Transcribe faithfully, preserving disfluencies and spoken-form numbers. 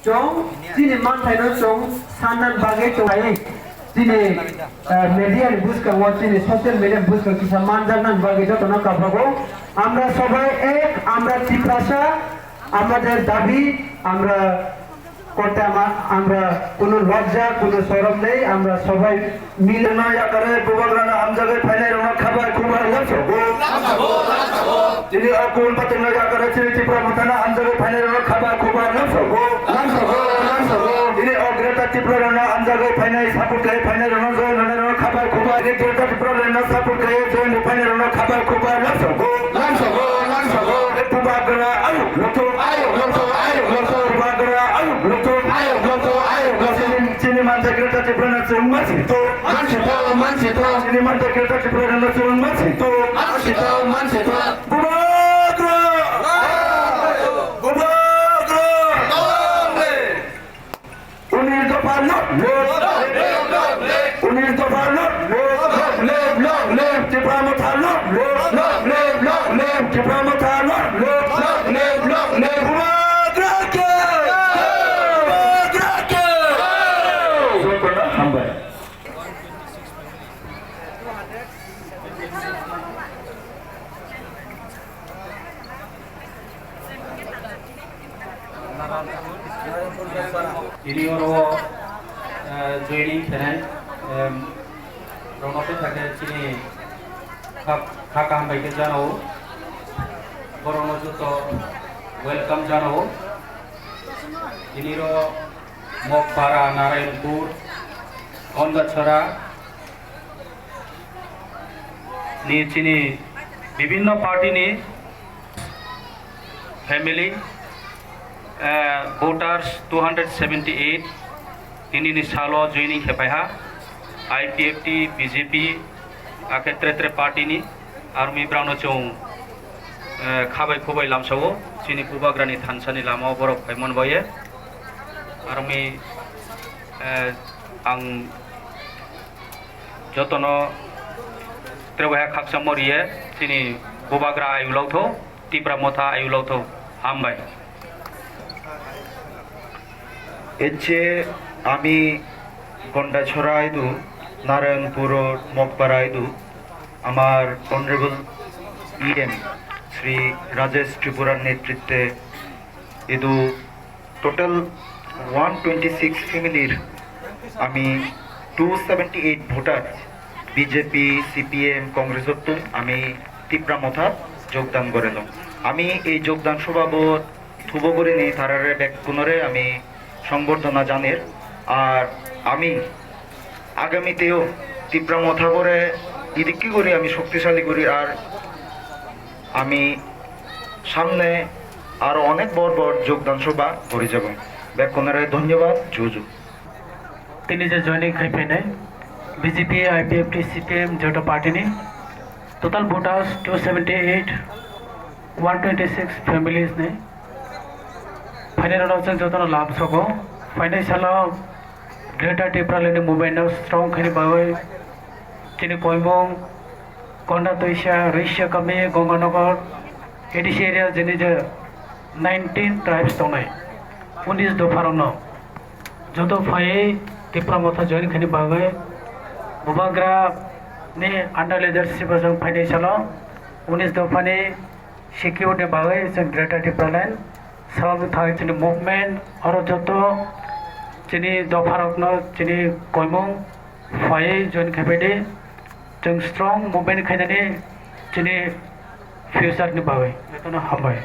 Chwng chini manthaino chwng sanna bagwi chwng hai chini, eh, media ni bwskango, chini social media ni bwskango kisa manjakna bagwi jotono kaphrago. আমরা সবাই এক, আমরা তিপ্রাসা, আমাদের দাবি, আমরা করতে আমা-, আমরা কোনো লজ্জা, কোনো শরম নেই, আমরা সবাই Milano yakare bubagrano hamjagwi phainairokno khabai khubai lamsogo. Chini o kubun patirno yakare chini Tipra Mothano hamjagwi phainairokno khabai khubai lamsogo. Lamsogo, lamsogo. Chini o Greater Tipralandno hamjagwi phainai, support khlai phainairokno join rwnairokno khabai khubai. Chini Greater Tipralandno support khlai join rw phainairokno khabai khubai lamsogo. Lamsogo, lamsogo. Bubagra ayuk lothok, ayuk lothok, ayuk lothok. Bubagra ayuk lothok, ayuk lothok, ayuk lothok. Chini, chini mantha Greater Tipralandno chwng mansi to. Mansi to, mansi to. Chini mantha Greater Tipralandno chwng mansi to. Mansi to, mansi to. Bubagra! Bubagra! Long live! Unis dopha long live! Unis dopha long live! Long live, long live! Tipra Motha long live! Long live, long live! Tipra Motha long live! Long live, long live! Bubagra ke! Bubagra ke! Jotono hambai. Tini oro, eh, joining khenai, em, rokno khe thakhe chini kha, kha kaham bai khe janao. Borokno joto welcome janao. Tini oro Mokpara, Narayanpur, Kondachora ni chini bibhinno party ni family, eh, voters two hundred seventy eight tini ni salo joining khe phaiha, I P F T, B J P, akhe tre tre party ni army brao no chwng, eh, khabai khubai lamsao chini Bubagra ni thansa ni lama o borok phaimani baye army, eh, ang jotono tre wahya khakchangma riye chini Bubagra ayuk loktho, Tipra Motha ayuk loktho. Hambai. এর যে আমি গন্ডাছড়া আইদু, নারায়ণপুর মকপাড়া আইদু, আমার honourable EM Shri Rajesh ত্রিপুরার নেতৃত্বে এদু টোটাল ওয়ান টোয়েন্টি সিক্স ফ্যামিলির আমি two seventy eight voter BJP, CPM, কংগ্রেসত্তুন আমি তিপ্রা মথাত যোগদান করেলাম। আমি এই যোগদান সভাবত থুবগুরিনি তারারে বেক্কুনরে আমি সংবর্ধনা জানের। আর আমি আগামীতেও তিপ্রা মথাগরে ইদিকে করি আমি শক্তিশালী করি। আর আমি সামনে আরো অনেক বড় বড় যোগদান সভা করে যাব। বেক্কুনরে ধন্যবাদ, জুজু। Tini je joining khai phainai B J P, I P F T, C P M joto party ni total voters two seventy eight, one twenty six families ni phainai rok chwng joto no lam sogo. Phainai salo Greater Tipraland ni movement no strong khaini bagwi chini Koimung, Konda Toisa, Rwisya Kami, Gonganagar, A D C area jeni je nineteen tribes tongnai, unis dopha rokno joto phaiwi Tipra Motha join khaini bagwi Bubagra ni under leadership o chwng phainai salo unis dopha ni secure ni bagwi chwng Greater Tipraland salok thai chini movement oro joto chini dopha rokno chini Koimung phaiwi join khaiphaidi. Chwng strong movement khainani chini future ni bagwi. Jotono hambai.